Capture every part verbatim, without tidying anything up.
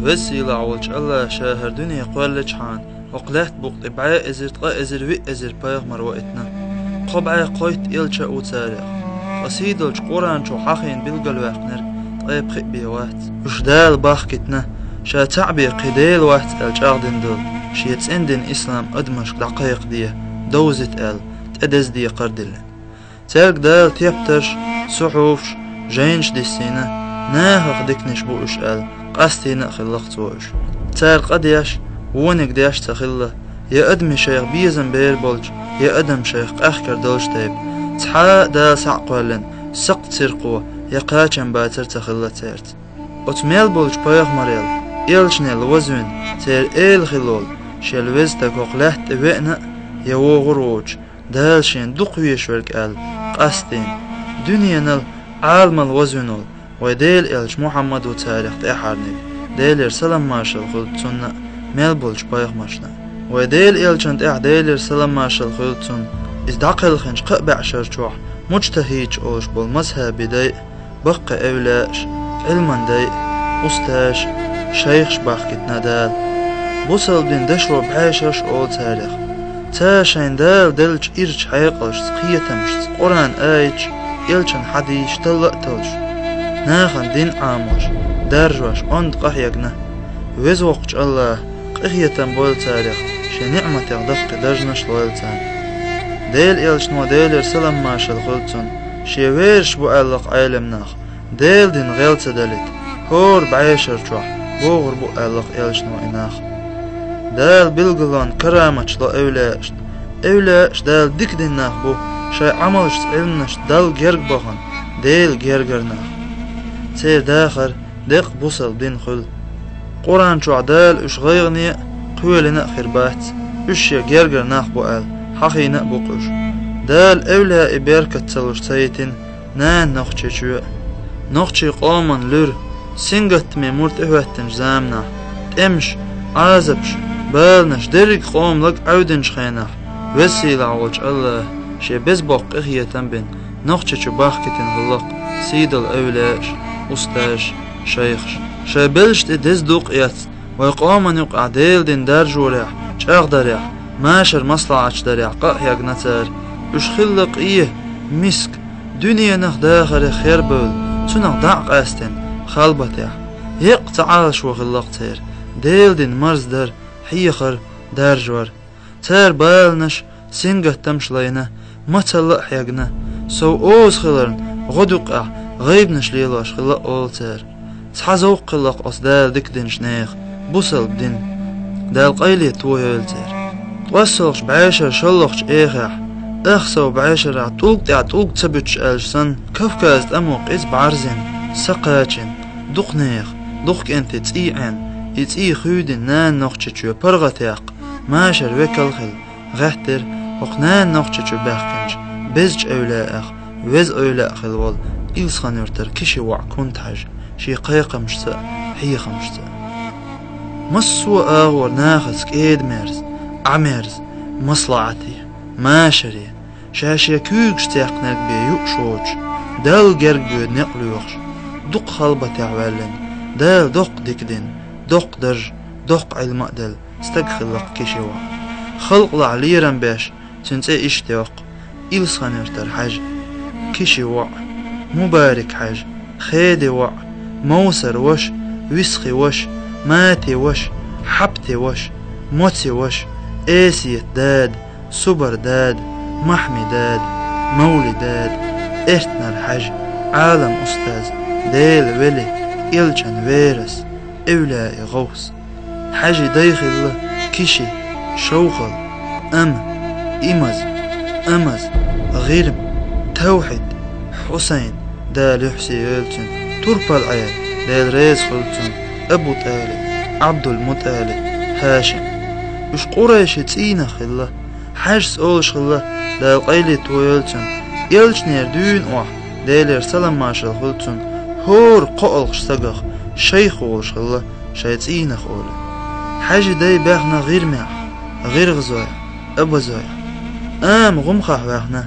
Веза-Сийлахь волчу АллахӀа Ша хӀара дуьне кхоьллинчхьана, хӀокху лаьттан букъа тӀе бӀе эзар, ткъа эзар, виъ эзар пайхамар ваийтина. Кхо бӀе кхойтта элча а ву царех. Ткъа сийдолчу Къуръан чохь хьахийна билгалваьккхинарг ткъе пхиъ бен вац. Уьш Дала бахкийтина, Ша цхьаъ бен кхин Дела вац аьлла чӀагӀдина долу Шен цӀена дин ислам адамашка дӀакхайкхаде, довзийта аьлла, тӀедеза декхар а диллина. Цаьрга Дала тептарш, сухьуфаш, жайнаш диссийна, нахах диканаш бу уьш аьлла, къастийна а хилла-кх Цо уьш. Цара къа деш, вониг деш ца хилла, я адамийн шайх безам бер болчу, я адам шайх къаьхкар долчу тайпа, цхьа а Дала схьа а кхоьллина, сакхт сирхо я кхачам бацар ца хилла цаьрца. Оцу мел болчу пайхамарел, элчанел вазвина, церан эла хилла волу Шел Веза Стаг хӀокху лаьтта тӀе веана а, я вогӀур а воцуш, Дала Шена дукха везаш верг аьлла, къастийна, дуьненал, Ӏаламал вазвина волу вайн Делан элча Мухьаммад ву царех тӀаьххьарниг, Делера салам-маршалла хуьлда цунна а, мел болчу пайхамаршна а. Вайн Делан элчанна тӀехь, Делера салам-маршалла хуьлда цунна, иза дӀакхелхинчу кхаа бӀешар чохь муджтахӀидаш олуш болу мазхӀабийн дай а, баккхий эвлаяаш, Ӏилман дай а, устазаш, шайхаш бахкийтина Дала. Бусалба дин дашо бӀешарш а олу царех. Цара шайна Дала деллачу ирачу хьекъалшца, кхетамашца, Къуръан аяташ, элчан хьадисаш талла а таллуш, нахана дин Ӏамош, даржош онда къахьегна. Веза Воккхачу АллахӀа къинхетам бойла царех, Шен ниӀматех даккхий даржаш лойла царна. Делан элчано, Делера салам-маршалла хуьлда цунна, шен верасаш бу аьлла-кх Ӏелам нах, Делан дин гӀел ца далийта, хӀора бӀешар чохь богӀур бу аьлла-кх элчано и нах. Дала билгалонан караматаш ло эвлаяашна. Эвлаяаш Дала дика дина нах бу, шайн Ӏамалшца, Ӏилманашца Далла герга бахана, Делан гергара нах. Церан дахар деккъа бусалба дин хуьлу. Къуръан чохь Дала уьш гӀайгӀане а, кхоьлина а хир бац, уьш Шен гергара нах бу аьлла, хьахийна а бу-кх уьш. Дала эвлаяийн беркат ца луш ца йитина нана Нохчийчоь а. Нохчийн къоман луьра, сингаттаме мур тӀехӀоьттинчу заманахь, тӀемаш, Ӏазапаш, баланаш дерриг къоман лаг Ӏевдинчу хенахь, Веза-Сийлахь волчу АллахӀа Шен беза боккха къинхетам бина, Нохчийчу бахкийтина хилла-кх сийдолу эвлаяаш, устазаш, шайхаш. Шайн белшаш тӀе деза дукъ эцна, вайн къоман юкъахь Делан дин даржорехь, чӀагӀдарехь, машар маслаӀаташ дарехь къа а хьегна цара. Уьш хилла къе, миска, дуьненах, дахарх хер бевлла, цунах дӀа а къаьстина, халбатехь. Еккъа ца Ӏалашо хилла-кх церан Делан дин марздар, хьехар, даржор. Цара баланаш, сингаттамаш лайна, мацалла а хьегна, сов оза хиларна, гӀодаюкъахь гӀайбанаш лелош хилла а олу цара. Цхьа зовкх хилла-кх оцу Дала дика динчу нехан, бусалба дин. Дала къайле тойойла церан. ТкъоссалгӀачу бӀешаран шолгӀачу эхехь, ах сов бӀешарахь тӀулг тӀехь тӀулг ца буьтуш аьлча санна, Кавказан тӀамо къиза бӀарзина, са кхачийна, дукха нехан, дукха кӀентийн цӀий Ӏенна, и цӀий хуьйдина нана Нохчийчоь паргӀатъяккха, машар векал а хилла, гӀеттира хӀокху нана Нохчийчу баьхкинчу безачу эвлаяэх веза эвлаяъ хилла волу Илсхан-Юьртара Киши воӀ Кунта-Хьаьжа шен кхайкхамашца а, хьехамашца а. Массо а агӀор нахаца кӀеда-мерза, Ӏа-мерза, маслаӀате, машаре, ша шен куьйгашца яьккхинарг бен юуш воцуш, Далла герга боьду некъ лоьхуш, дукха халбатехь ваьллина, Дала доккха дика дина, доккха дарж, доккха Ӏилма а делла стаг хилла-кх Киши воӀ. Халкъалахь лерам беш, цуьнан цӀе иштта йоккху: Илсхан-Юьртара Хьаьжа, Киши воӀ, Мубарик-Хьаьжа, Хеди воӀ, Мовсар ваша, Висхи ваша, Мати ваша, Хьапти ваша, Моци ваша, Эсета дада, Субар дада, Махьми дада, Мовли дада, Эртнар Хьаьжа, Ӏалам устаз, Делан вели, элчан верас, эвлаяийн гӀовс. Хьаьжин дай хилла Киши, Шовхал, Ама, Имаз, Амаз, ГӀирма, Тавхьид, Хьусайн, Дала юьхь сий йойла цуьнан, Турпал-Ӏела, Дела реза хуьлда цунна, Абу-ТӀалиб, Ӏабдул-МутӀалиб, Хьашим. Уьш къурайшийн цӀийнах хилла. Хьаьжас олуш хилла, Дала къайле тойойла цуьнан, элчанера дуьйна охьа, Делера салам-маршалла хуьлда цунна, хӀора кхоалгӀачу стагах шайх волуш хилла шайн цӀийнах олий. Хьаьжин дай баьхна ГӀирмехь, ГӀиргӀазойхь, Абазойхь. Ама ГӀумхахь ваьхна,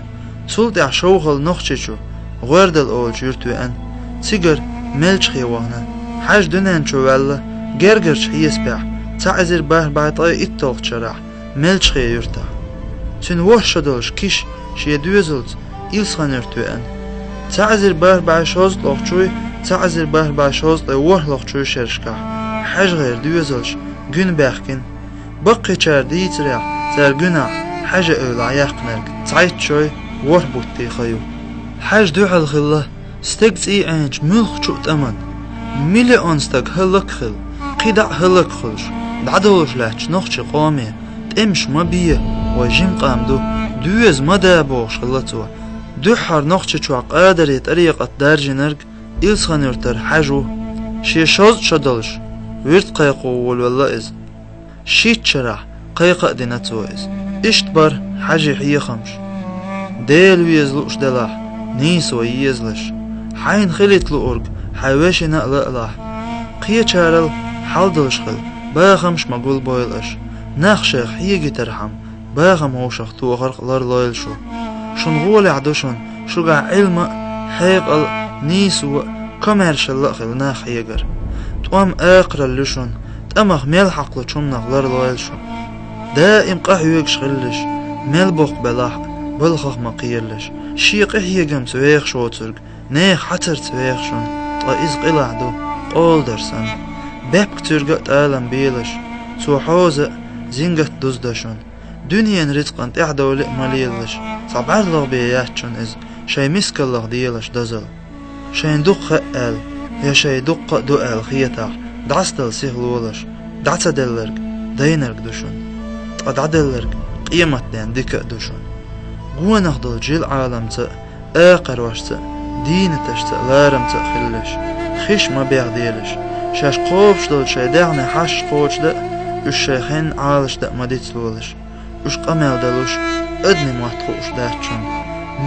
цул тӀаьхьа Шовхал Нохчийчу, ГӀоьрдал олучу юьрта веана, цигара Мелчхе вахана. Хьаьжа дуьнен чу ваьлла, Гергарчу хьесапехь, цхьа эзар бархӀ бӀе ткъе итталгӀачу шарахь, Мелчхе юьртахь. Цуьнан ворхӀ шо долуш Киша шен доьзалца Илсхан-Юрт веана. Цхьа эзар бархӀ бӀе шовзткъалгӀачуй, цхьа эзар бархӀ бӀе шовзткъе ворхӀалгӀачуй шерашкахь ХьаьжгӀеран доьзалш гуьна баьхкина. Баккхийчара дийцарехь, цара гуьнахь Хьаьжин эвлахь яьккхинарг цхьайтта шой ворхӀ буттий хан ю. Хьаьжа дуьхьал хилла стеган цӀий Ӏеначу муьлххачу а тӀаман. Миллион стаг хӀаллак а хилла, кхидӀа а хӀаллак а хуьлуш, дӀадолуш лаьттачу нохчийн къоме тӀемаш ма бе, вай жима къам ду, доьза ма да бохуш хилла цо. Дуьххьара Нохчийчохь Къадарийн тӀарикъат даржийнарг Илсхан-Юьртара Хьаьжа ву. Шен шовзткъа шо долуш, вирд кхайкхо волавелла иза. Шийтта шарахь кхайкха а дина цо иза. Иштта бара Хьаьжин хьехамаш. Дела веза лууш делахь, нийсо езалаш. Хьайна хилийта луург хьайн вешина а лаалахь. Кхечарал хьал долуш хила, бахамаш ма гулбойла аша. Нах шайх хьегийтархьама, бахам вовшах тохарх ларлойла шу. Шун гӀолехь ду шуна, шуьгахь Ӏилма а, хьекъал а, нийсо а, комаьршалла а хила нах хьегар. ТӀом акхаралла ю шуна, тӀамах мел хьакхалучу хӀуманах ларлойла шу. Даим къахьоьгуш хилалаш, мел боккха белахь а, балхах ма кхералаш. Шен къинхьегамца вехаш воцург нехан хьацарца веха шуна, ткъа иза къилахь ду, къола дар санна. Бепиг цуьрга а тӀалам белаш, цо хьоза а, зингат а дуздан шуна. Дуьненан рицкъан тӀаьхьадовла а ма лелалаш, цхьа бӀаьрлагӀа бен яц шуна иза, шайн мискаллах делаш дозалла. Шайна дукха хаьа аьлла, я шайн дуккха а ду аьлла хетахь, дӀасадала сихлолаш, дӀа ца делларг дайнарг ду шуна, ткъа дӀаделларг къематден дика а ду шуна. Гонах долчу жил-Ӏаламца а, акхарошца а, дийнаташца а, ларамца а хилалаш, хиш ма бехделаш, шаьш кхобуш долчу шайн даьхни хьашт кхочушдан а, уьш шайн хенна Ӏалашдан а ма дицлолаш. Уьш къамел далуш, адамийн мотт хууш дац шуна.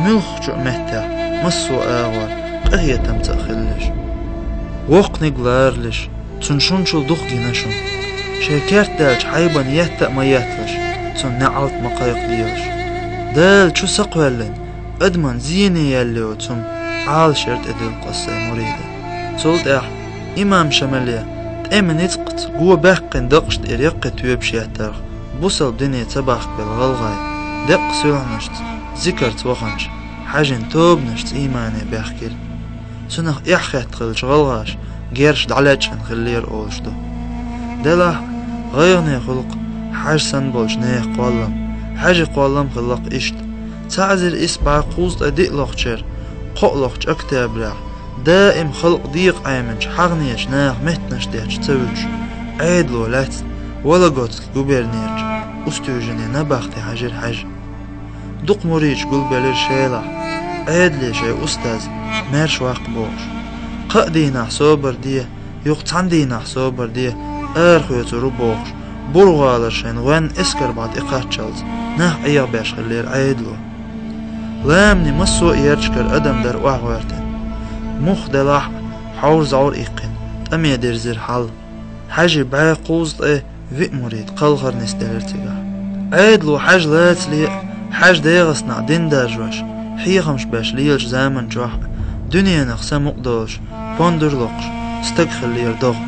Муьлххачу а меттехь, массо а агӀор къинхетамца а хилалаш. Воккханиг ларалаш, цунна шунчул дукха гина шуна. Шайн керта даьллачу хьайбана етта а ма етталаш, цунна неӀалт ма кхайкхаделаш. Дала чу са кхоьллина, адаман зене яьлла йоцу хӀума Ӏалашъяр тӀедуьллу аса сайн муридан. Цул тӀаьхьа имам Шамале тӀеман ницкъаца го баьккхина дакъашна тӀера яккхий тоьпаш еттарх, бусалба дине ца бахкабелла гӀалгӀай, деккъа суьлхьанашца, зикарца ваханчу Хьаьжин тобанаш цӀий мане баьхкира. Цунах эхь хетта хиллачу гӀалгӀаша герзаш дӀалечкъина хиллера олуш ду. Делахь а, гӀайгӀане хуьлу-кх Хьаьжа санна болчу нехан кхоллам, Хьаьжин кхоллам хилла-кх иштта. Цхьа эзар исс бӀе кхузткъе диълагӀчу шеран кхоалгӀачу октябрехь, даим халкъ декъа Ӏеминчу хьагӀнечу наха меттанаш детташ ца вуьтуш, Ӏедало лаьцна Вологодский губернерчу Устюжине набахте хьаьжира Хьаьжа. Дукха мурдаш гулбелира Шелахь, Ӏедале шайн устаз маьрша ваккха бохуш. Кхаа дийнахь собар де, юха цхьана дийнахь собар де, арахоьцур ву бохуш, Бур-гӀалара шайна гӀоьнна эскар бӀе тӀекхаччалц, нах Ӏехабеш хиллера Ӏедало. Ламанийн массо а ярташкара адам дара охьагӀоьртина. Мух делахь а, хьовр-зӀовр иккхина, тӀаме дирзира хьал. Хьаьжин бӀе кхузткъе виъ мурд кхалхар нисделира цигахь. Ӏедало Хьаьжа лацале а, Хьаьжа ДегӀастанахь дин даржош, хьехамаш беш лелачу заманчохь а, дуьненах самукъа долуш, пондар локхуш стаг хиллера ДогӀа.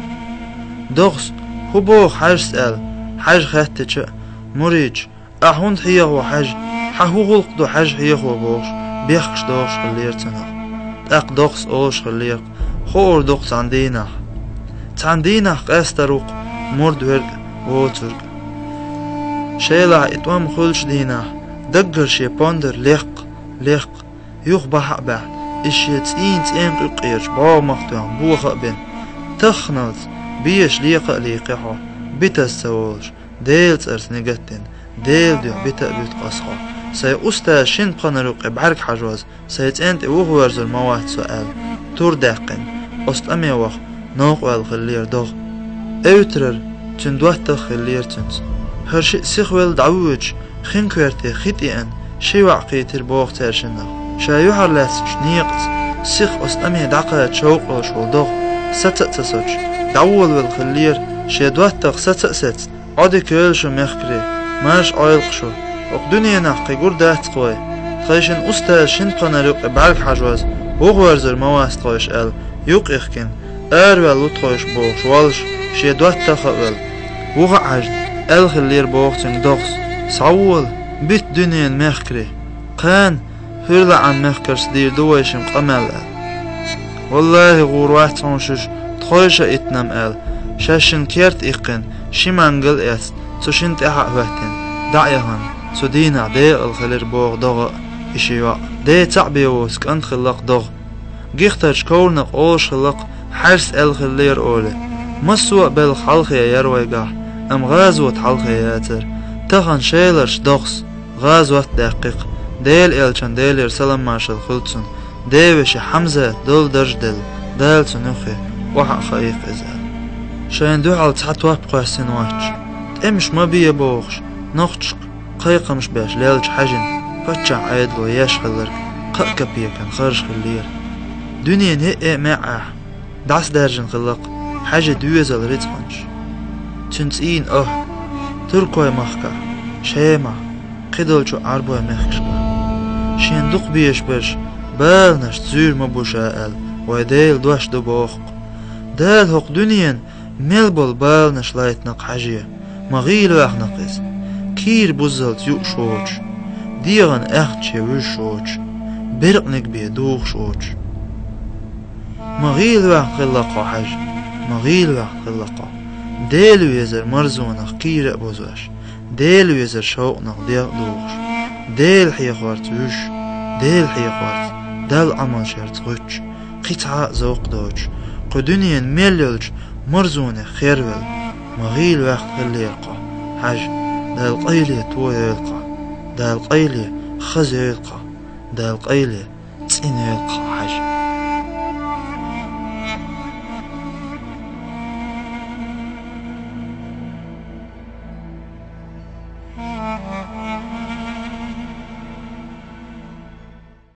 ДогӀас: «ХӀун боху Хьаьжас?» — аьлла, Хьаьжа хаьттича а, мурдаш: «Ахь хӀунда хьехаво, Хьаьжа? Хьан хӀун гӀуллакх ду Хьаьжа хьехаво?» — бохуш, бехкаш дохуш хиллера цунах. ТӀаккха ДогӀас олуш хиллера: «Хуур ду-кх цхьана дийнахь». Цхьана дийнахь къаьстар ву-кх мурд верг а, воцург а. Шелахь и тӀом хуьлучу дийнахь, даггара шен пондар лекха, лекха, юха бахьа а баьхьна, иза шен цӀийнан цӀенкъа юккъерчу бӀогӀамах тоьхна боха а бина: «Тахханалц безаш лекха а лийкхи хьо, битаза ца волуш, Делан цӀарца нигат дина, Делан дуьхьа бита а буьту-кх аса хьо. Сайн устаза шина пханара юккъе бӀаьрг хьажоза, сайн цӀен тӀе вухавоьрзур ма вац со», — аьлла, тур даьккхина, оцу тӀаме ваха новкъа ваьлла хиллера ДогӀа. Эвтарара цуьнан доттагӀа хиллера цуьнца. ХӀара шиъ сихвелла дӀавоьдуш, хин коьрте хи тӀеана ши йоӀ кхийтира боху цаьршиннах. Ша юьхьарлаьцначу некъаца сиха оцу тӀаме дӀакхача шовкъ йолуш волу ДогӀа, саца а ца соцуш, дӀаволавелла хиллера, шен доттагӀа саца а сецна: «Ӏодика йойла шу, мехкарий, марша Ӏойла-кх шу. ХӀокху дуьненахь кхин гур дац-кх вай. Тхайшинна устаза шина пханара юккъе бӀаьрг хьажоза, вухавоьрзур ма вац тхойша», — аьлла, юкъ йихкина, «Араваьлла ву тхойша», — бохуш воллуш, шен доттагӀа а велла, вуха Ӏаьржа, аьлла хиллера боху цуьнга догӀас: «Схьавола, битта дуьненан мехкарий, кхана хӀуьрлаӀан мехкаршца дийр ду вай шимма къамел», – аьлла. «ВаллахӀи, гӀур вац хьуна шуьша тхойша иттанам», – аьлла, шаьшшинна керта иккхина, ши мангал а эцна, цу шинна тӀаьхьа а хӀоьттина, дӀа а яхана, цу дийнахь декъала хилира боху догӀа а, и ши йоӀ а. Ден цхьаъ бен воцу кӀант хилла-кх догӀа. Гихтарчу коврана олуш хилла-кх, Хьаьжас аьлла хиллера олий: «Массо а белхан хьалхе яра вайгахь, амма гӀазот хьалхе яцара. Тахана Шеларчу догӀас гӀазот а даьккхи-кх, Делан элчанна, Делера салам-маршалла хуьлда цунна, ден вешин Хьамзатан долу дарж а делла, Дала цунна юххе охьа а хаийра иза», – аьлла. Шайна дуьхьал цхьа топ кхоьссина воцуш, тӀемаш ма бе бохуш, нохчашка кхайкхамаш беш леллачу Хьаьжина паччахьан Ӏедало еш хилларг кхаа капекан харж хиллера. Дуьненан хӀеъ а маьӀӀехь, дӀасадаьржина хилла-кх Хьаьжин доьзалан рицкъанаш. Цуьнан цӀийнан охӀла, Туркойн махкахь, Шемахь, кхидолчу Ӏарбойн мехкашкахь шена дукха безаш берш баланашца зуьйр ма бу ша аьлла, вайн Делан дош ду боху-кх. Дала хӀокху дуьненан мел болу баланаш лайтина-кх Хьаьже, ма гӀийла ваьхна-кх иза, кийра буззалц юуш воцуш, дегӀан аьхна шен вуьжуш воцуш, беркъаниг бен духуш воцуш. Ма гӀийла ваьхна хилла-кх хьо, Хьаьжа, ма гӀийла ваьхна хилла-кх хьо. Делан везар марзонах кийра а бузош, Делан везар шовкъанах дегӀ а духуш, Дела хьехорца вуьжуш, Дела хьехорца, Далла Ӏамал шерца гӀуьттуш, кхин цхьа а зовкх доцуш, кху дуьненан мел йолчу марзонех хервелла, ма гӀийла ваьхна хиллера-кх хьо, Хьаьжа, Дала къайле то йойла-кх хьо, Дала къайле хаза йойла-кх хьо, Дала къайле цӀена йойла-кх хьо, Хьаьжа.